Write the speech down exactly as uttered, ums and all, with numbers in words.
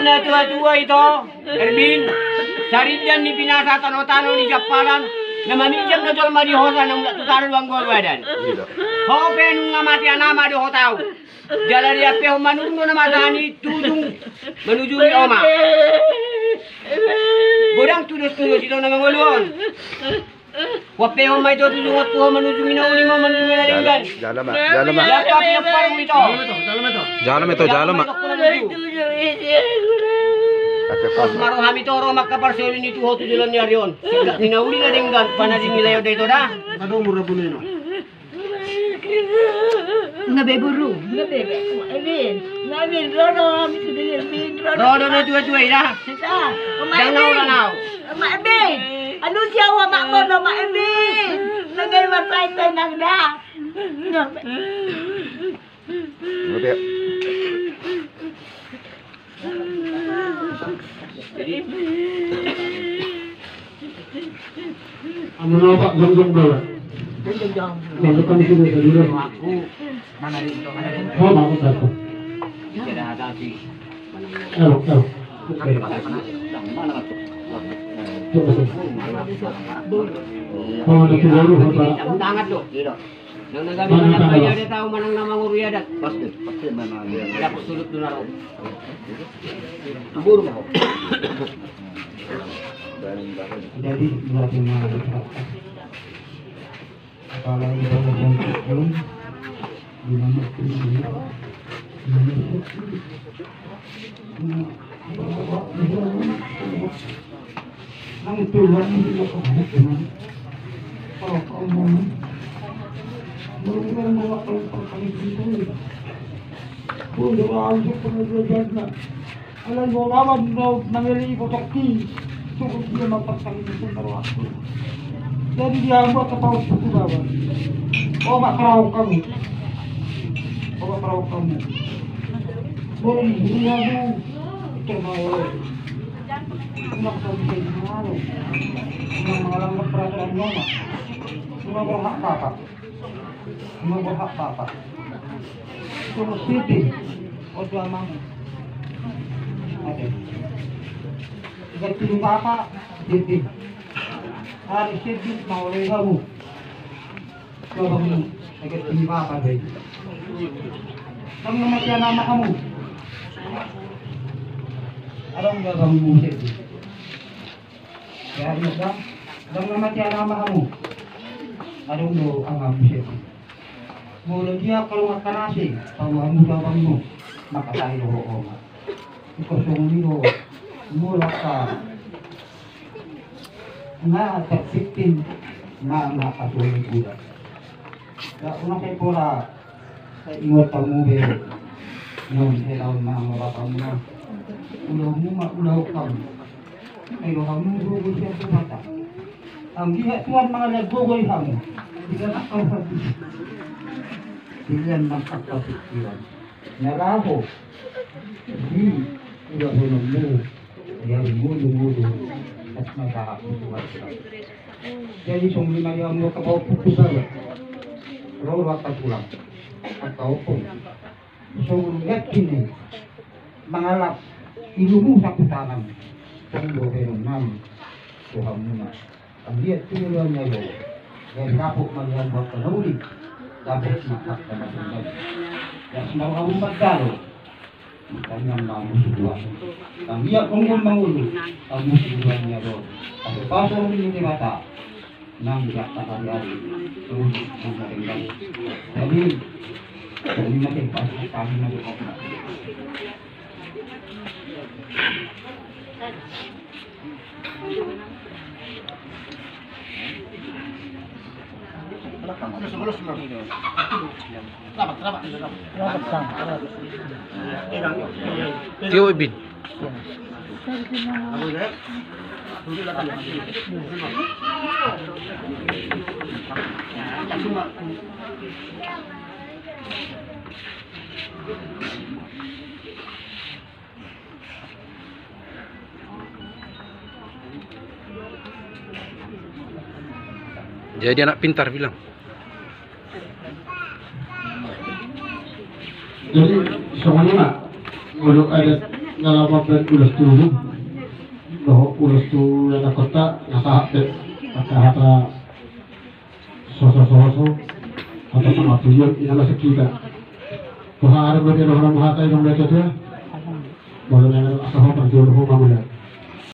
Na tuatua ito, Erwin, sarindan ni pinasa tanotano ni jampalan, na maminjam na jolma di hosa na mulak tu tano do anggo badan. Ho pe nunga mate anama do ho tau. Jala dia pe ho manurun do na mata ni tujung manujungi oma. Godang tudos-tudos ito na mangolu on. Ho pe ho ma ito tujung on tu ho manujungi na uli ma manujungi na denggan. Jala ma, jala ma. Jala ma ito, jala ma. Pas ma rohami tu ro mangkaparsioli ni tu ho tu joloan ni ari on. Singkat ni na uli na denggan panading ni layo da ito da. Adong mura bunino. Nga be boru, nga be. Emin, nga Emin, ro do, Emin, ro do. Ro do na tuatua i da. Sisa, Oma Emin. Dang na ora nau. Oma Emin. Anu siau ama bono Oma Emin. Nga be marpaita nang da. Nga be. Nga be. Anu na opat jongjong bawah. Jongjong. Nah, depan sini, sini. Oh, mau satu. Ayo, ayo. Oke. Coba, coba. Kalau ada keluar, apa? Tangan tuh. Nang na gabe manang raja do tau manang na mangurui adat. Pasti, pasti manang. Dapot sulut tu na ro. Tubur ma ho. Jadi dua tema. Apalagi kalau yang kecil, di mana pun dia, di mana pun. Nang tuan ni kalau kamu, kalau kamu, kalau kamu itu, pun doa untuk pengajian. Alai do lawan do mangeli botongki. Suruh dia mapasang itu baru aku. Jadi dia buat ketawa suku bawa. Oh, mak kerau kamu. Oh, mak kerau kamu. Boleh dia bu. Itu mau. Enak kau bisa di mana? Enak mengalami peraturan nona. Cuma berhak bapak. Cuma berhak bapak. Cuma siti. Oh, tu amamu. Oke. Jadi bapak siti. Hari siti mau lewat kamu. Coba mu, agak tinggi apa deh? Kamu nama siapa nama kamu? Ada nggak kamu musik? Ya, ada nggak? Ada nama siapa nama kamu? Ada nggak kamu musik? Molo dia kalau makan nasi, kalau kamu udah bangun, maka saya doa. Iko songon i do, mulak na tertipin na na kasoli budak. Dak unang sai pola sai ingot hamu be. Non helaon na marapamu na. Ulaonmu ma ulaon hamu. Ai rohamu do do sian Debata. Anggiat Tuhan mangalehon gogo di hamu. Tidak nak kau hati. Pilihan nang angka pikiran. Na laho di ulahononmu, di ari ngolu-ngolu, pas na sahat di keluarga. Jadi songon i ma di hamu angka pahompu tu bagas, ro do angka tulang, angka ompung, songon i nangkin i mangalap ilmu sapu tangan, songon i do baenonnami tu hamuna. Anggiat tu joloan ni ari on. Jadi dapot ma di hamu angka na uli. Dapot ma angka na uli. Jadi na ro hamu manjalo. Tangihon ma hamu siduaan. Anggiat mangolu mangolu hamu siduaan ni ari on. Asa pasu-pasu ni Debata. Nang di angka ari-ari. Terus nang na denggan. Jadi jadi nanti pas kami nanti kau. Tio Ibin. Jadi anak pintar bilang. Jadi songon i ma, molo adat Na laho mambaen ulos tu, dohot ulos tu anakhonta, na sahat pe angka hata sosososo, hata pangapuion, i na masuk hita. Tuhan, ada beri roh nama hata inong mereka tu. Boleh na asa ho parjolo ho mamula.